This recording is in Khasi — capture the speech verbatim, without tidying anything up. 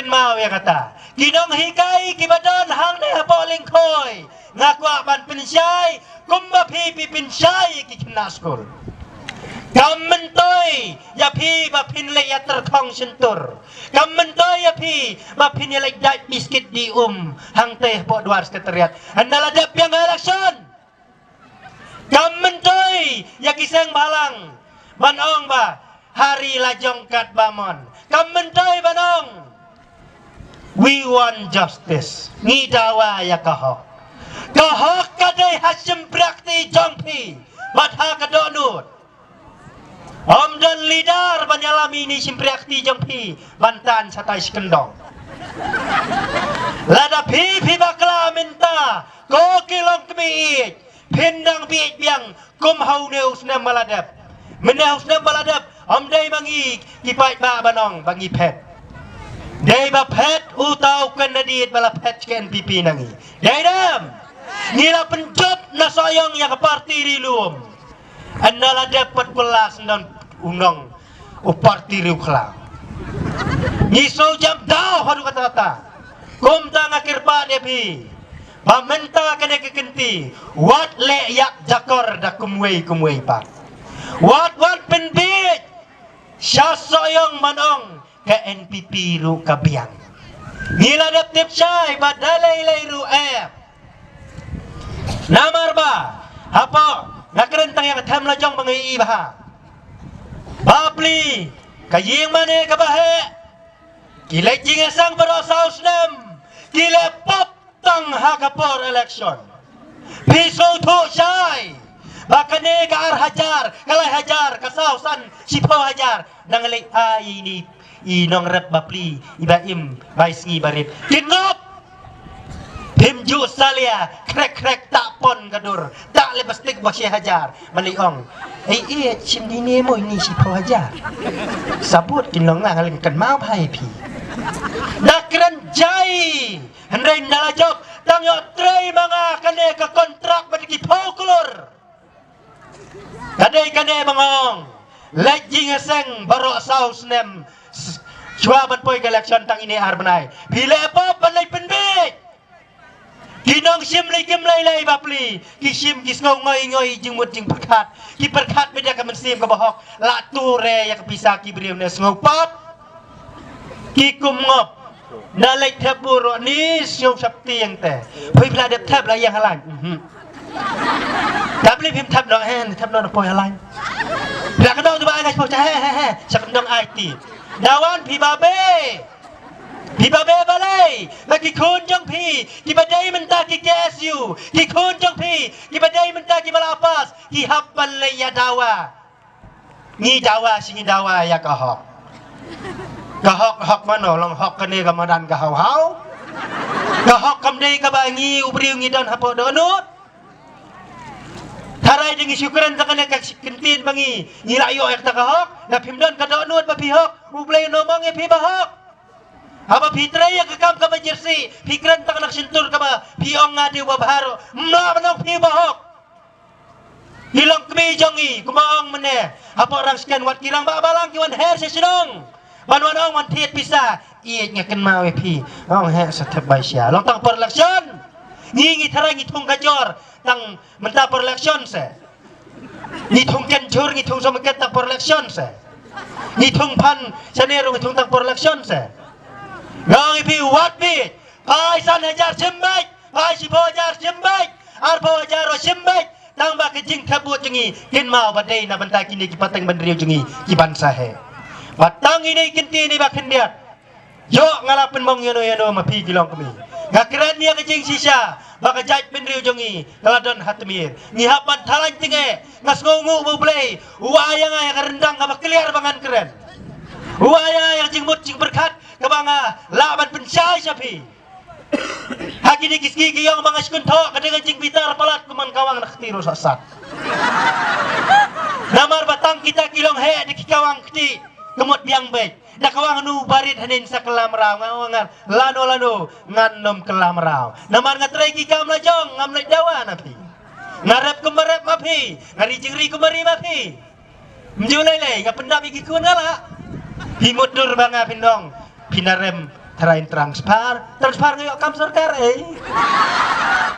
kynmaw ïa kata. Ki nonghikai kiba don hangne hapoh Lyngkhoi, nga kwah ban pynshai kumba phi phi pynshai ïa ki khynnah skul. Kam myntoi ïa phi ba phin leit ïa tyrkhong shyntur. Kam myntoi ïa phi ba phin ïa leit dait biskit di um hangtei hapoh dwar sekretariat. Hynda la dep biang election. Kam myntoi ïa ki seng bhalang ban ong ba ha ri la jong katba mon. Kam myntoi ban ong. We want justice. Ngi dawa ïa ka hok. Ka hok ka dei ha shympriahkti jong phi bad ha ka dohnud. Ym don leader ban ïalam ïa ine i shympriahkti jong phi ban tan shatai shi kyndong. Lada phi phi bakla mynta, ko ki longkmie ïeit, phin dang bieit biang kum ha une u snem ba la dep. Mynne u snem ba la dep, ym dei ma ngi ki paidbah ban ong ba ngi phet. Dei ba phet uta u candidate ba la phet sha ka N P P na ngi. Dei dem. Ngi la pynjop na Sohiong ïa ka party ri lum. Hynda la dep pat kular sdang u nong u party riewkhla. Ngi shu jam daw haduh katta katta. Kumta nga kyrpad ïa phi ba mynta kane ka kynti, wat leh ïa jakor da kumwei kumwei pat. Wat wat pynbiej sha Sohiong ban ong ka N P P ruh ka biang. Ngi la dep tip shai ba da lei lei ruh eh. Namar ba hapoh, nga kren tang ïa ka them la jong ba ngi i bha. Bapli, ka ïing mane kaba heh. Ki leit jingïaseng baroh saw snem. Ki leh pop tang ha ka por election. Phi sngewthuh shai ba kane ka ar hajar, ka lai hajar, ka saw san shiphew hajar, nang leit ai ïa ine i nongrep bapli iba im bai sngi barit. Kin ngop. Phim ju salia, krek krek, ta pon ka dur, ta lipstick ba shi hajar. Ban leit ong, ei ei, shim dei ne mo ine shiphew hajar. Sabut kin long la, nga leh kynmaw bha ïa phi. Da kren jai. Hynrei nda la jop, tang ïoh trei ma nga kane ka kontrak ba da ki phew klur. Ka dei kane ba nga ong, leit jingïaseng baroh saw snem. Shuwa ban poi ka election tang ine ar bnai, phi leh pop ban leit pynbiej. Ki nongshim lei kim lei lei bapli, ki shim ki sngew ngoi ngoi jingmut jingpyrkhat. Ki pyrkhat beit da ka mynsiem kaba hok, la tur ïa ka pisa ki briew ne sngew pop. Ki kum ngop. Nda leit thep buh ruh ni siew shapti ïa te. Phi phi la dep thep la ïa halai. Mhm. Thep li phim thep noh, he, thep noh na poi halai. Phi la ka dong tu ba ai ka shpok cha, he he he. Sa ka dong ai ti. Dawan phi ba be. Phi ba be balei ba ki khun jong phi kiba dei mynta ki K S U, ki khun jong phi kiba dei mynta kiba la pass, ki hap ban leit ïa dawa. Ngi dawa shi ngi dawa ïa ka hok. Ka hok, hok mano, long hok kane ka madan ka haw haw. Ka hok kam dei kaba ngi u briew ngi don hapoh dohnud. Tharai jong ngi shu kren tang kane ka kyntien ba ngi, ngi la ïoh ïa kata ka hok. Na phim don ka dohnud ba phi hok, U Blei un ym ong ïa phi ba hok. Haba phi trei ïa ka kam kaba jyrsieh, phi kren tang na ka shyntur kaba phi ong nga dei uba bha ruh, mla ban ong phi uba hok. Ki longkmie jong ngi kumba ong mynne, hapoh Rangshken wat ki rangbah balang ki wan her sha shnong ban wan ong wan thied pisa. Ïeit, nga kynmaw ïa phi. Ong heh sa thep bai sha long tang por election. Ngi ngi tharai ngi thung ka jor tang mynta por election se. Ngi thung ken jhur, ngi thung sum ken tang por election se. Ngi thung phan shane ruh ngi thung tang por election se. Nga ong ïa phi wat phi, phai san hajar shim beit, phai shiphew hajar shim beit, arphew hajar ruh shim beit. Tang ba ka jingthep vote jong ngi, kynmaw ba dei na bynta kine ki pateng bynriew jong ngi ki ban sa heh. Ba tang ine i kyntien iba khyndiat. Ïoh nga la pynmong ïano ïano ma phi ki longkmie. Nga kren ïa ka jingshisha ba ka jaitbynriew jong ngi ka la don ha tmier. Ngi hap ban thalan jingeh. Nga sngewnguh ba U Blei u ai ïa nga ïa ka ryndang kaba kliar ba ngan kren. U ai ïa nga ïa ka jingmut jingpyrkhat kaba nga lah ban pynshai sha phi. Ha kine ki sngi ki ïong ba nga shu kynthoh ka dei ka jingbitar palat kum man kawang na kti ruh sat sat. Namar ba tang kita ki long heh da ki kawang kti ka mut biang beit. Da kawang nu barit hanin sa kylla mraw, nga ong ngan lano lano ngan nym kylla mraw. Namar nga trei ki kam la jong, ngam leit dawa na phi. Nga rep kumba rep ma phi, nga ri jingri kumba ri ma phi. Ym ju lei lei, nga pyndap ïa ki khun nga lah. Phi mut dur ba nga phin ong phin da rem Trai transfer, transfer nga ïoh kam sorkar eh.